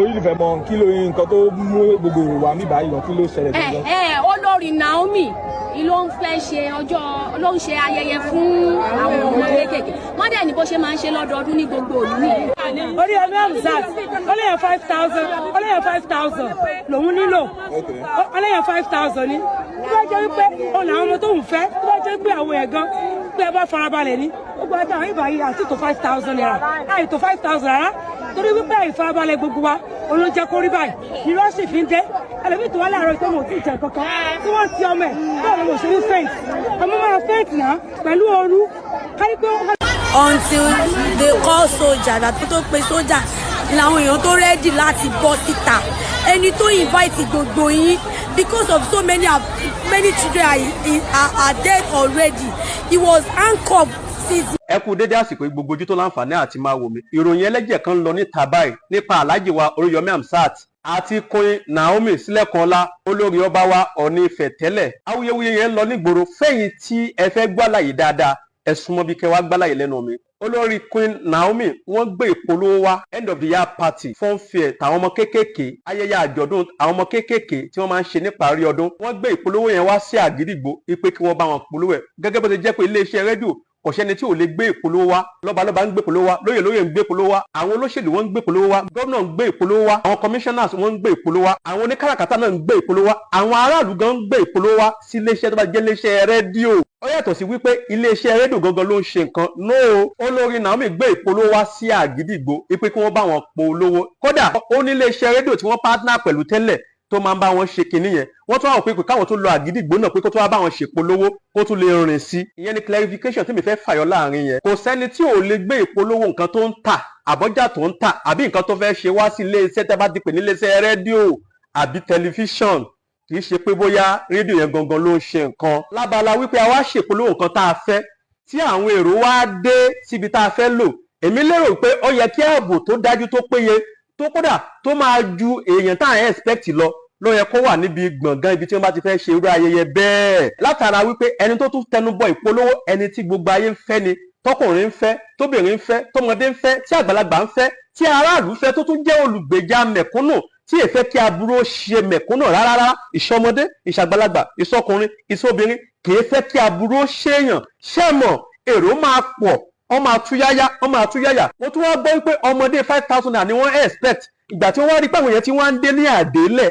Orí ìfẹ́ mọ kí ló nǹkan tó mú gbogbo èrò wá mí báyìí gan, kí ló ṣẹlẹ̀ gangan? Ẹ ẹ, olórí Naomi ló ń fẹ́ ṣe ọjọ́, ló ń ṣe ayẹyẹ fún àwọn ọmọ kéékèèké. Wọ́n dẹ̀ ní bó ṣe máa ń ṣe lọ́dọọdún ní gbogbo ìlú nìyí. Oríyọmí Hamzat ó léyàn 5,000, ó léyàn 5,000 lòun nílò, ó léyàn 5,000 ní. Tó bá jẹ́ wípé òun làwọn ọmọ tóun fẹ́, tó bá jẹ́ pé àwọn ẹ̀ gan pé ẹ bá farabalẹ̀ ní gbogbo àtàwọn ìbá yìí àti tó ₦5,000, àìtó 5,000 rárá, torí wípé àìfarabalẹ̀ gbogbo wa òun ló jẹ́ kó rí báyìí. Irọ́ sì fi ń dé ẹlòmíì tó wá láàárọ̀ tó mọ̀ tí ì jẹ kankan tí wọ́n ti ọmọ ẹ̀ bẹ́ẹ̀ ló mọ̀ ṣe ní faint, ọmọ máa faint náà pẹ̀lú ooru kárí pé ó Until they call soldier, that tó pe soldier làwọn èèyàn tó ready láti bọ́ síta. Ẹni tó invite gbogbo yín, because of so many many children are dead already. He was handcuffed since. Ẹ kú dédé àsìkò yìí, gbogbo ojú tó láǹfààní àti máa wò mí. Ìròyìn ẹlẹ́jẹ̀ kan ń lọ níta báyìí nípa Alhaji wa Oríyọmí Hamzat àti Queen Naomi Sílẹ̀kùnọlá, olórí ọba wa Ọ̀ọ̀ni Ifẹ̀ tẹ́lẹ̀. Awuyewuye yẹn ń lọ nígboro. Fẹ́yìn tí ẹ fẹ́ gbàlàyé dáadáa, ẹ súnmọ́ bí kẹ́ wá gbàlàyé lẹ́nu mi. Olórí Queen Naomi, wọ́n gbé ìpolówó wá, end of the year party, fun fair tàwọn ọmọ kéékèèké, ayẹyẹ àjọ̀dún àwọn ọmọ kéékèèké tí wọ́n máa ń ṣe níparí ọdún. Wọ́n gbé ìpolówó yẹn wá sí Àgídìgbò ipe kí wọ́n bá wọn polówó ẹ̀. Gẹ́gẹ́ bó ti jẹ́ pé iléeṣẹ́ rédíò, kò sẹ́ni tí ò lè gbé ìpolówó wá. Lọ́balọ́ba ń gbé ìpolówó wá, lóyè lóyè ń gbé ìpolówó wá, àwọn olóṣèlú wọ́n ń gbé ìpolówó wá, gómìnà ń gbé ìpolówó wá, àwọn commissioners wọ́n ń gbé ìpolówó wá, àwọn oníkàràkátà náà ń gbé ìpolówó wá, àwọn aráàlú gan ń gbé ìpolówó wá sí iléeṣẹ́ tó bá jẹ́ iléeṣẹ́ rédíò. Ó yàtọ̀ sí wípé iléeṣẹ́ rédíò gangan ló ń ṣe nǹkan. No, olórí Naomi gbé ìpolówó wá sí Àgídìgbò wípé kí wọ́n bá wọn polówó. Kódà ó ní iléeṣẹ́ rédíò tí wọ́n partner pẹ̀lú tẹ́lẹ̀ tó máa ń bá wọn ṣe kinní yẹn. Wọ́n tún wá pé káwọn tó lọ Àgídìgbò náà pé kó tó wá bá wọn ṣèpolówó, kó tún lè rìn sí. Ìyẹn ni clarification tí mi fẹ́ fàyọ láàrin yẹn. Kò sẹ́ni tí ò lè gbé ìpolówó nǹkan tó ń tà, àbọ́jà tó ń tà, àbí nǹkan tó fẹ́ ṣe wá sí iléeṣẹ́ tẹ́ bá ti pè ní iléeṣẹ́ rédíò àbí tẹlifíṣọ̀n. Kì í ṣe pé bóyá rédíò yẹn gangan ló ń ṣe nǹkan. Lábala wípé a wá ṣèpolówó nǹkan tá a fẹ́, tí àwọn èrò wá dé síbi tá a fẹ́ lò, èmi lérò pé ó yẹ kí ààbò tó dájú, tó péye, tó kódà tó máa ju èèyàn tá à ń expect lọ ló yẹ kó wà níbi gbọ̀ngàn ibi tí wọ́n bá ti fẹ́ ṣe irú ayẹyẹ bẹ́ẹ̀, látara wípé ẹni tó tún tẹnu bọ ìpolówó, ẹni tí gbogbo ayé ń fẹ́ ni, tọkùnrin ń fẹ́, tóbìnrin ń fẹ́, tọmọdé ń fẹ́, tí àgbàlagbà ń fẹ́, tí aráàlú fẹ́, tó tún jẹ́ olùgbèjà mẹ̀kúnnù, tí èfẹ́ kí aburú ó ṣe mẹ̀kúnnù rárá, ìṣọmọdé, ìṣàgbàlagbà, ìṣọkùnrin, ìṣobìnrin, kìí fẹ́ kí aburú ó ṣèyàn. Ṣẹ́mọ̀ èrò máa pọ̀, wọ́n máa tú yáyá, wọ́n máa tú yáyà. Wọ́n tún wá gbọ́ wípé ọmọdé 5,000 ni wọ́n expect. Ìgbà tí wọ́n wá rí pé àwọn èèyàn tí wọ́n ń dé ní àdélẹ̀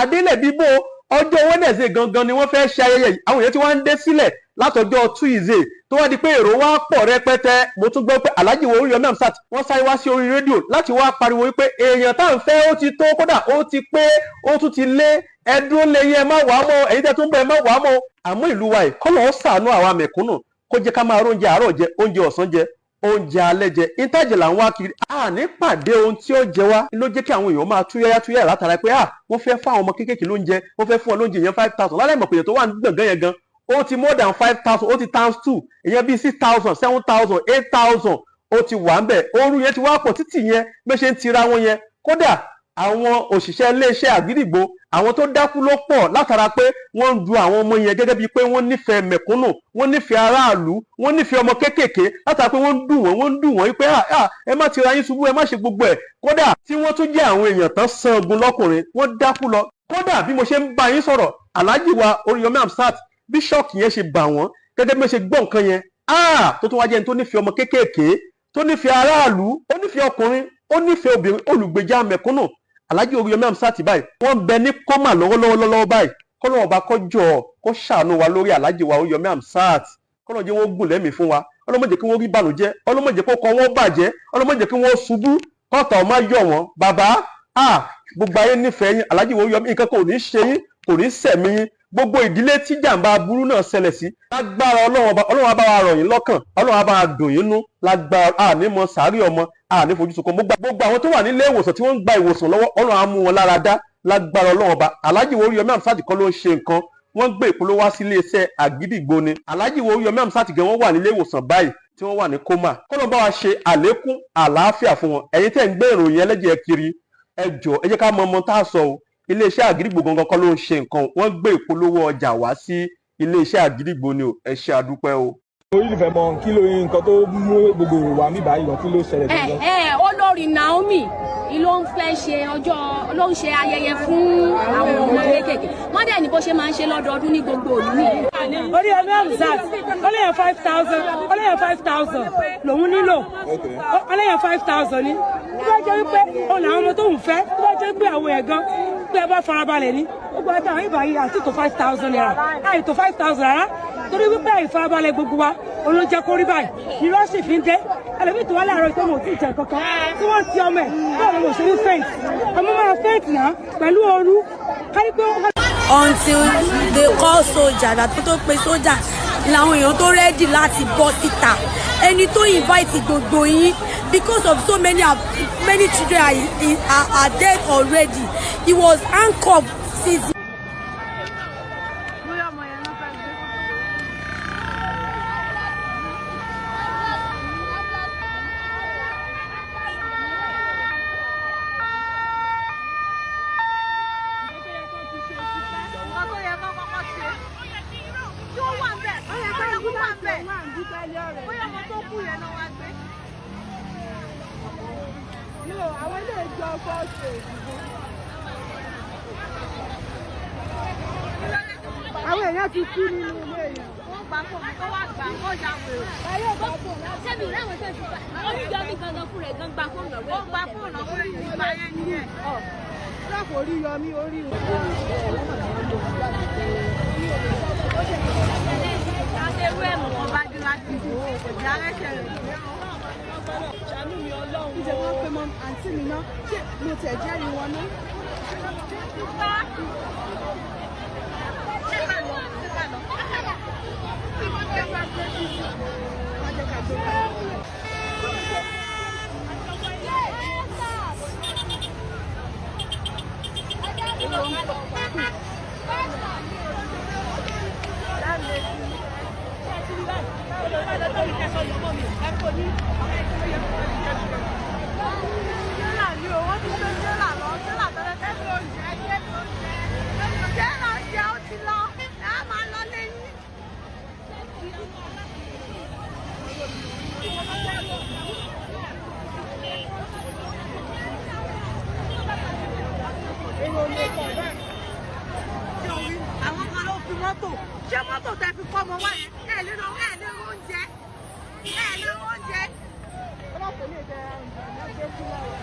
àdélẹ̀ bíbó, ọjọ́ Wednesday gangan ni wọ́n fẹ́ ṣe ayẹyẹ yìí, àwọn èèyàn tí wọ́n ń dé sílẹ̀ látọjọ́ Tuesday, tó wá di pé èrò wá pọ̀ rẹpẹtẹ. Mo tún gbọ́ pé Alhaji Oríyọmí Hamzat, wọ́n sáré wá sí orí rédíò láti wá pariwo wípé èèyàn tá à ń fẹ́ ó ti tó, kódà ó ti pé, ó tún ti lé, ẹ dúró lé yín, ẹ má wàá mọ́, èyí tẹ́ tún bẹ̀, ẹ má wàá mọ́. Àmọ́ ìlú wa yìí, kọ́lọ̀ ó ṣàánú àwa mẹ̀kúnnù, kó jẹ́ ká máa róúnjẹ àárọ̀ jẹ, oúnjẹ ọ̀sán jẹ, oúnjẹ alẹ́ jẹ. Ìtajà là ń wá kiri, a ní pàdé ohun tí ó jẹ wá. Ló jẹ́ kí àwọn èèyàn máa túyáyá túyáyá látara pé ah, wọ́n fẹ́ fún àwọn ọmọ kéékèèké lóúnjẹ, wọ́n fẹ́ fún ọ lóúnjẹ yẹn 5,000 lálẹ́. Ìmọ̀ pèyàn tó wà ní gbọ̀ngàn yẹn gan, ó ti more than 5,000, ó ti times two, ìyẹn bíi 6,000, 7,000, 8,000, ó ti wà ń bẹ̀. Ooru yẹn ti wá pọ̀ títì yẹn bí ó ṣe ń tira wọn yẹn. Kódà àwọn òṣìṣẹ́ iléeṣẹ́ Àgídìgbò, àwọn tó dákú ló pọ̀ látara pé wọ́n ń du àwọn ọmọ yẹn, gẹ́gẹ́ bíi pé wọ́n nífẹ̀ẹ́ mẹ̀kúnnù, wọ́n nífẹ̀ẹ́ aráàlú, wọ́n nífẹ̀ẹ́ ọmọ kéékèèké, látara pé wọ́n ń dùn wọ́n, wọ́n ń dùn wọ́n wípé ẹ má tira yín ṣubú, ẹ má ṣe gbogbo ẹ̀. Kódà tí wọ́n tún jẹ́ àwọn èèyàn tán sangun lọ́kùnrin, wọ́n dákú lọ. Kódà bí mo ṣe ń bá yín sọ̀rọ̀, Alhaji wa Oríyọmí Hamzat, bí shock yẹn ṣe bà wọ́n, gẹ́gẹ́ bí wọ́n ṣe gbọ́ nǹkan yẹn, tó tún wá jẹ́ ẹni tó nífẹ̀ẹ́ ọmọ kéékèèké, tó nífẹ̀ẹ́ aráàlú, ó nífẹ̀ẹ́ ọkùnrin, ó nífẹ̀ẹ́ obìnrin, olùgbèjà mẹ̀kúnnù, Alhaji Oríyọmí Hamzat báyìí, wọ́n ń bẹ ní coma lọ́wọ́lọ́wọ́ lọ́wọ́ báyìí. Kọ́lọ́wọ́ ọba kọjọ kó ṣàánú wa lórí Alhaji wa Oríyọmí Hamzat, kọ́lọ́ jẹ́ wọ́n gùn lẹ́mìí fún wa, ọlọ́mọ jẹ́ kí wọ́n rí bànújẹ́, ọlọ́mọ jẹ́ kó kọ́ wọ́n bàjẹ́, ọlọ́mọ jẹ́ kí wọ́n ṣubú, kọ́tà ọmọ yọ̀ wọ́n. Bàbá, gbogbo ayé nífẹ̀ẹ́ yín. Alhaji Oríyọmí, nǹkan kò ní ṣe yín, kò ní sẹ̀mí yín. Gbogbo ìdílé tí jàǹbá aburú náà ṣẹlẹ̀ sí, lágbára Ọlọ́run ọba, Ọlọ́run á bá wa rọ̀ yín lọ́kàn, Ọlọ́run á bá wa dùn yín nú. Lágbára àní mọ sàárì ọmọ, àní fojú sunkún. Gbogbo àwọn tó wà nílé ìwòsàn tí wọ́n ń gba ìwòsàn lọ́wọ́, Ọlọ́run á mú wọn lára dá lágbára Ọlọ́run ọba. Alhaji Oríyọmí Hamzat kọ́ ló ń ṣe nǹkan, wọ́n gbé ìpolówó wá sí iléeṣẹ́ Àgídìgbò ni. Alhaji Oríyọmí Hamzat gan, wọ́n wà nílé ìwòsàn báyìí tí wọ́n wà ní coma. Kọ́lọ́n bá wa ṣe àlékún àlàáfíà fún wọn. Ẹ̀yin tẹ́ ń gbé ìròyìn ẹlẹ́jẹ̀ kiri, ẹ jọ̀ọ́, ẹ jẹ́ ká mọ ọmọ tá a sọ o. Iléeṣẹ́ Àgídìgbò gangan kọ́ ló ń ṣe nǹkan, wọ́n gbé ìpolówó ọjà wá sí iléeṣẹ́ Àgídìgbò ni o. Ẹ ṣe, àdúpẹ́ o. Mo rí ìfẹ́ mọ kí ló nǹkan tó mú gbogbo èrò wá mí báyìí gan, kí ló ṣẹlẹ̀ Ẹ gangan? ẹ olórí Naomi ló ń fẹ́ ṣe ọjọ́, ló ń ṣe ayẹyẹ fún àwọn ọmọ kéékèèké. Wọ́n dẹ̀ ní bó ṣe máa ń ṣe lọ́dọọdún ní gbogbo ìlú nìyí. Oríyọmí Hamzat, ó léèyàn 5,000, ó léèyàn 5,000 lòun nílò. Ó léèyàn 5,000 ni. Tó bá jẹ́ wípé òun làwọn ọmọ tóun fẹ́, tó bá jẹ́ pé àwọn ẹ̀ gan pé ẹ bá farabalẹ̀ ní gbogbo àtàwọn ìbá yìí àti tó ₦5,000, àìtó 5,000 rárá, torí wípé àìfarabalẹ̀ gbogbo wa òun ló jẹ́ kó rí báyìí. Irọ́ sì fi ń dé ẹlòmíì tó wá láàárọ̀ tó mọ̀ tí ì jẹ kankan tí wọ́n ti ọmọ ẹ̀ báwo ló ṣe ní faint, ọmọ máa faint náà pẹ̀lú ooru kárí pé ó Until they call soldier, that tó pe sójà làwọn èèyàn tó ready láti bọ́ síta. Ẹni tó invite gbogbo yín, because of so many children are dead already. He was handcuffed since. Bóyá ọmọ yẹn ló fẹ́ gbé. Nǹkan tó yẹ kó kọ́kọ́ ṣe. Tí ó wà ńbẹ̀, ó yẹ kó wà ńbẹ̀. Bóyá ọmọ tó kú yẹn náà wá gbé. Àwọn ilé ìjọ fọ́ọ̀sì. Àwọn èèyàn ti kú nínú ilé yẹn. Wọ́n gbà fóònù tó wà gbà ó ya wèrè. Sẹ́mi ìrẹ́wọ̀n tó ti pa Oríyọmí gangan fún rẹ̀ gan gba fóònù lọ́wọ́. Ó gba fóònù lọ́wọ́ ìgbà yẹn nìyẹn. Ọlọ́pàá orí yọmí orí. Ṣé irú ẹ̀ mọ̀ wọ́n bá dé láti ìjà lẹ́sẹ̀ rẹ̀? Ṣàánú mi, Ọlọ́run. Ìjẹ́ wọ́n pe mọ àǹtí mi náà. Ṣé mo tẹ̀ jẹ́rìí wọn náà? Ṣé ká lọ? Ṣé ká lọ? Wọ́n jẹ́ ká gbé ká. Tírélà ni o, wọ́n ti gbé tírélà lọ, tírélà tẹ́lẹ̀ tẹ́lẹ̀ oúnjẹ, tẹ́lẹ̀ oúnjẹ. Tírélà oúnjẹ ó ti lọ, ẹ á máa lọ lẹ́yìn. Àwọn kan ló fi mọ́tò, ṣé mọ́tò tẹ fi kọ́ ọmọ wá yẹn? Ẹ lè lọ, ẹ lè oúnjẹ, ẹ lè oúnjẹ. Ọlọ́pàá lè jẹ́ ìjọba kú lára.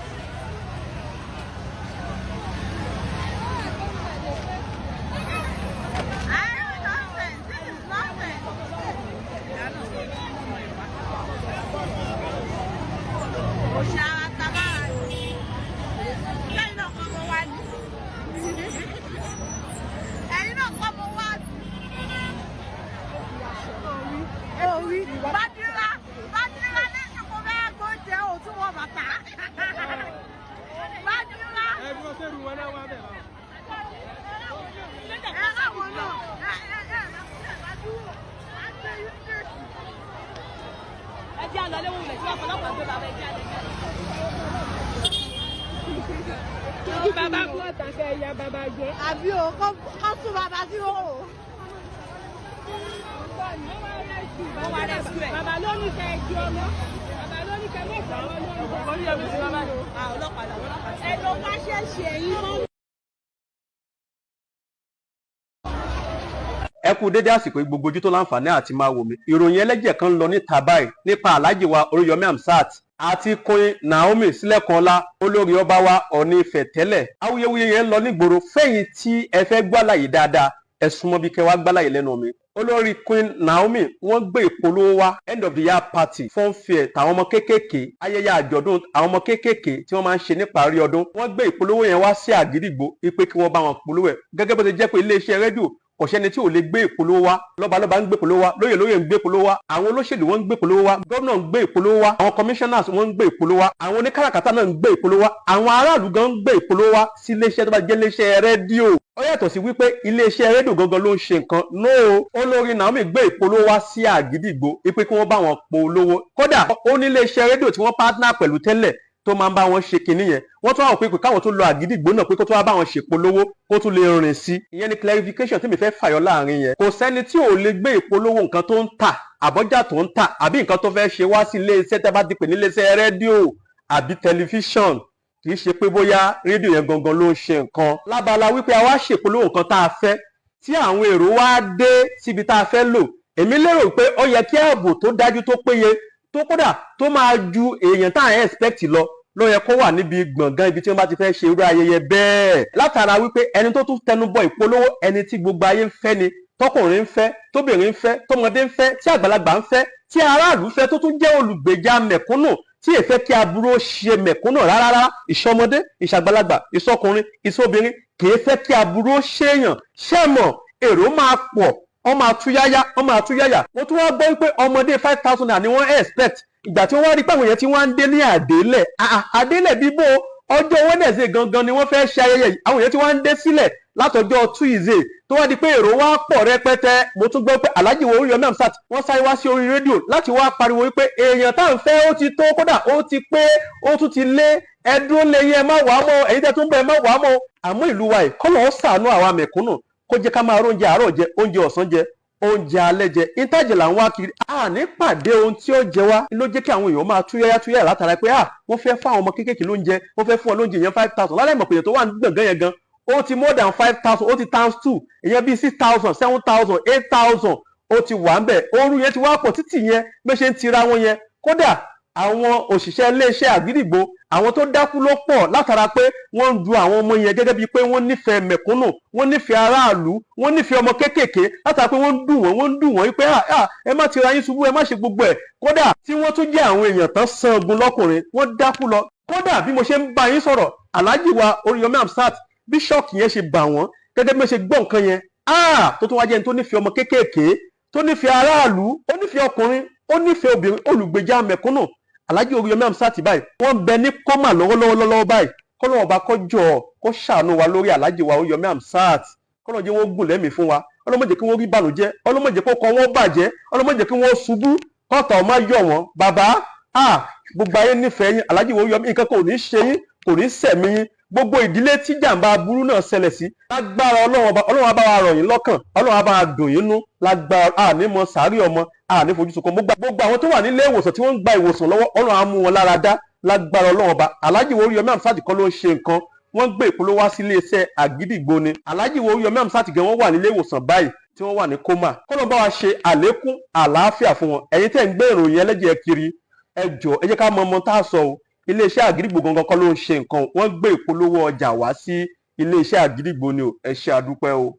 Nonsense. This is nonsense. Òṣì ara ta lára ni. Lẹ́yìn náà kọ́ mo wá ní. Ẹ̀yin náà kọ́ mo wá ní. Orí. Bádìrá Bádìrá lẹ́sìn kò fẹ́ gbóúnjẹ òtún wọ bàtà. Bádìrá. Ẹ bí wọ́n ṣe rú wọn náà wá bẹ̀ báwọn. Ẹ láwọn náà. Ẹ ẹ ẹ ẹ dúró. Á gbé yín fèsì. Ẹ jẹ́ àlọ́ léwu rẹ̀ tí wọ́n fọlọ́pàá gbé bàbá, ẹ jẹ́ àlọ́. Bàbá kú ọ̀tà kẹ́ ẹ̀yà bàbá jẹ́. Àbí o, kọ́ tún bàbá sí o. Bàbá ló ní kẹ́ ẹ ju ọmọ. Bàbá ló ní kẹ́ mọ̀ fún ọmọ lóúnjẹ. Ẹ lọ wá ṣẹ̀ṣẹ̀ ẹ̀yìn mọ́. Ẹ kú dédé àsìkò yìí, gbogbo ojú tó láǹfààní àti máa wò mí. Ìròyìn ẹlẹ́jẹ̀ kan ń lọ níta báyìí nípa Alhaji wa Oríyọmí Hamzat àti Queen Naomi Sílẹ̀kànlá, olórí ọba wa Ọ̀ọ̀ni Ifẹ̀ tẹ́lẹ̀. Awuyewuye yẹn ń lọ nígboro. Fẹ́yìn tí ẹ fẹ́ gbàlàyé dáadáa, ẹ súnmọ́ bí kẹ́ wá gbàlàyé lẹ́nu mi. Olórí Queen Naomi, wọ́n gbé ìpolówó wá, end of the year party, funfair tàwọn ọmọ kéékèèké, ayẹyẹ àjọ̀dún àwọn ọmọ kéékèèké tí wọ́n máa ń ṣe níparí ọdún. Wọ́n gbé ìpolówó yẹn wá sí Àgídìgbò ipe kí wọ́n bá wọn polówó ẹ̀. Gẹ́gẹ́ bó ti jẹ́ pé iléeṣẹ́ rédíò, kò sẹ́ni tí ò lè gbé ìpolówó wá. Lọ́balọ́ba ń gbé ìpolówó wá, lóyè lóyè ń gbé ìpolówó wá, àwọn olóṣèlú wọ́n ń gbé ìpolówó wá, gómìnà ń gbé ìpolówó wá, àwọn commissioners wọ́n ń gbé ìpolówó wá, àwọn oníkàràkátà náà ń gbé ìpolówó wá, àwọn aráàlú gan ń gbé ìpolówó wá sí iléeṣẹ́ tó bá jẹ́ iléeṣẹ́ rédíò. Ó yàtọ̀ sí wípé iléeṣẹ́ rédíò gangan ló ń ṣe nǹkan. No, olórí Naomi gbé ìpolówó wá sí Àgídìgbò wípé kí wọ́n bá wọn polówó. Kódà ó ní iléeṣẹ́ rédíò tí wọ́n partner pẹ̀lú tẹ́lẹ̀ tó máa ń bá wọn ṣe kinní yẹn. Wọ́n tún wá wò pé káwọn tó lọ Àgídìgbò náà pé kó tó wá bá wọn ṣèpolówó kó tún lè rìn sí. Ìyẹn ni clarification tí mi fẹ́ fàyọ láàrin yẹn. Kò sẹ́ni tí ò lè gbé ìpolówó nǹkan tó ń tà. Àbọ́jà tó ń tà àbí nǹkan tó fẹ́ ṣe wá sí iléeṣẹ́ tẹ́ bá ti pè ní iléeṣẹ́ rédíò àbí tẹlifíṣọ̀n, kì í ṣe pé bóyá rédíò yẹn gangan ló ń ṣe nǹkan. Lábala wípé a wá ṣèpolówó nǹkan tá a fẹ́, tí àwọn èrò wá dé síbi tá a fẹ́ lò, èmi lérò pé ó yẹ kí ààbò tó dájú, tó péye, tó kódà tó máa ju èèyàn tá à ń expect lọ ló yẹ kó wà níbi gbọ̀ngàn ibi tí wọ́n bá ti fẹ́ ṣe irú ayẹyẹ bẹ́ẹ̀. Látara wípé ẹni tó tún tẹnu bọ ìpolówó, ẹni tí gbogbo ayé ń fẹ́ ni, tọkùnrin ń fẹ́, tóbìnrin ń fẹ́, tọmọdé ń fẹ́, tí àgbàlagbà ń fẹ́, tí aráàlú fẹ́, tó tún jẹ́ olùgbèjà mẹ̀kúnnù, tí èfẹ́ kí aburú ó ṣe mẹ̀kúnnù rárá, ìṣọmọdé, ìṣàgbàlagbà, ìṣọkùnrin, ìṣobìnrin, kìí fẹ́ kí aburú ó ṣèyàn. Ṣẹ́mọ̀ èrò máa pọ̀, wọ́n máa túyáyá, wọ́n máa túyáyà. Wọ́n tún wá gbọ́ pé ọmọdé 5,000 ni wọ́n expect. Ìgbà tí wọ́n wá rí pé àwọn èèyàn tí wọ́n ń dé ní àdélẹ̀ àdélẹ̀ bíbó, ọjọ́ Wednesday gangan ni wọ́n fẹ́ ṣe ayẹyẹ yìí, àwọn èèyàn tí wọ́n ń dé sílẹ̀ látọjọ́ Tuesday, tó wá di pé èrò wá pọ̀ rẹpẹtẹ. Mo tún gbọ́ pé Alhaji Oríyọmí Hamzat, wọ́n sáré wá sí orí rédíò láti wá pariwo wípé èèyàn tá à ń fẹ́ ó ti tó, kódà ó ti pé, ó tún ti lé, ẹ dúró lé yín, ẹ má wàá mọ́, ẹ̀yin tẹ́ tún bẹ̀, ẹ má wàá mọ́. Àmọ́ ìlú wa yìí, kọ́lọ̀ ó ṣàánú àwa mẹ̀kúnnù, kó jẹ́ ká máa róúnjẹ àárọ̀ jẹ, oúnjẹ ọ̀sán jẹ, oúnjẹ alẹ́ jẹ. Ìtajà là ń wá kiri, a ní pàdé ohun tí ó jẹ wá. Ló jẹ́ kí àwọn èèyàn máa túyáyá túyáyá látara pé wọ́n fẹ́ fún àwọn ọmọ kéékèèké lóúnjẹ, wọ́n fẹ́ fún ọ lóúnjẹ yẹn 5,000, lálẹ́ ìmọ̀ pèyàn tó wà ní gbọ̀ngàn yẹn gan, ó ti more than 5,000, ó ti times two, ìyẹn bíi 6,000, 7,000, 8,000, ó ti wà ń bẹ̀. Ooru yẹn ti wá pọ̀ títì yẹn bí ṣe ń tira wọn yẹn. Kódà àwọn òṣìṣẹ́ iléeṣẹ́ àgídìgbò, àwọn tó dákú ló pọ̀ látara pé wọ́n ń du àwọn ọmọ yẹn, gẹ́gẹ́ bíi pé wọ́n nífẹ̀ẹ́ mẹ̀kúnnù, wọ́n nífẹ̀ẹ́ aráàlú, wọ́n nífẹ̀ẹ́ ọmọ kéékèèké, látara pé wọ́n ń dùn wọ́n, wọ́n ń dùn wọ́n wípé ẹ má tira yín ṣubú, ẹ má ṣe gbogbo ẹ̀. Kódà tí wọ́n tún jẹ́ àwọn èèyàn tán sangun lọ́kùnrin, wọ́n dákú lọ. Kódà bí mo ṣe ń bá yín sọ̀rọ̀, Alhaji wa Oríyọmí Hamzat, bí ṣọ́ọ̀kì yẹn ṣe bà wọ́n gẹ́gẹ́ bí wọ́n ṣe gbọ́ nǹkan yẹn, tó tún wá jẹ́ ẹni tó nífẹ̀ẹ́ ọmọ kéékèèké, tó nífẹ̀ẹ́ aráàlú, ó nífẹ̀ẹ́ ọkùnrin, ó nífẹ̀ẹ́ obìnrin, olùgbèjà mẹ̀kúnnù, Alhaji Oríyọmí Hamzat báyìí, wọ́n bẹ ní coma lọ́wọ́lọ́wọ́ lọ́wọ́ báyìí. Kọ́lọ́wọ́ ọba kọjọ kó ṣàánú wa lórí Alhaji wa Oríyọmí Hamzat, kọ́lọ́wọ́ jẹ́ wọ́n gùn lẹ́mìí fún wa, ọlọ́mọ jẹ́ kí wọ́n rí bànújẹ́, ọlọ́mọ jẹ́ kó kọ́ wọ́n bàjẹ́, ọlọ́mọ jẹ́ kí wọ́n ṣubú, kọ́tà ọmọ yọ̀ wọ́n. Bàbá, gbogbo ayé nífẹ̀ẹ́ yín. Alhaji Oríyọmí, nǹkan kò ní ṣe yín, kò ní sẹ̀mí yín. Gbogbo ìdílé tí jàǹbá aburú náà ṣẹlẹ̀ sí, lágbára Ọlọ́run ọba, Ọlọ́run á bá wa rọ̀ yín lọ́kàn, Ọlọ́run á bá wa dùn yín nú. Lágbára àní mọ sàárì ọmọ, àní fojú sunkún. Gbogbo àwọn tó wà nílé ìwòsàn tí wọ́n ń gba ìwòsàn lọ́wọ́, Ọlọ́run á mú wọn lára dá lágbára Ọlọ́run ọba. Alhaji Oríyọmí Hamzat kọ́ ló ń ṣe nǹkan, wọ́n gbé ìpolówó wá sí iléeṣẹ́ àgídìgbò ni. Alhaji Oríyọmí Hamzat gan, wọ́n wà nílé ìwòsàn báyìí tí wọ́n wà ní coma. Kọ́lọ́n bá wa ṣe àlékún àlàáfíà fún wọn. Ẹ̀yin tẹ́ ń gbé ìròyìn ẹlẹ́jẹ̀ kiri, ẹ jọ̀ọ́, ẹ jẹ́ ká mọ ọmọ tá a sọ o. Iléeṣẹ́ àgídìgbò gangan kọ́ ló ń ṣe nǹkan, wọ́n gbé ìpolówó ọjà wá sí iléeṣẹ́ àgídìgbò ni o. Ẹ ṣe, àdúpẹ́ o.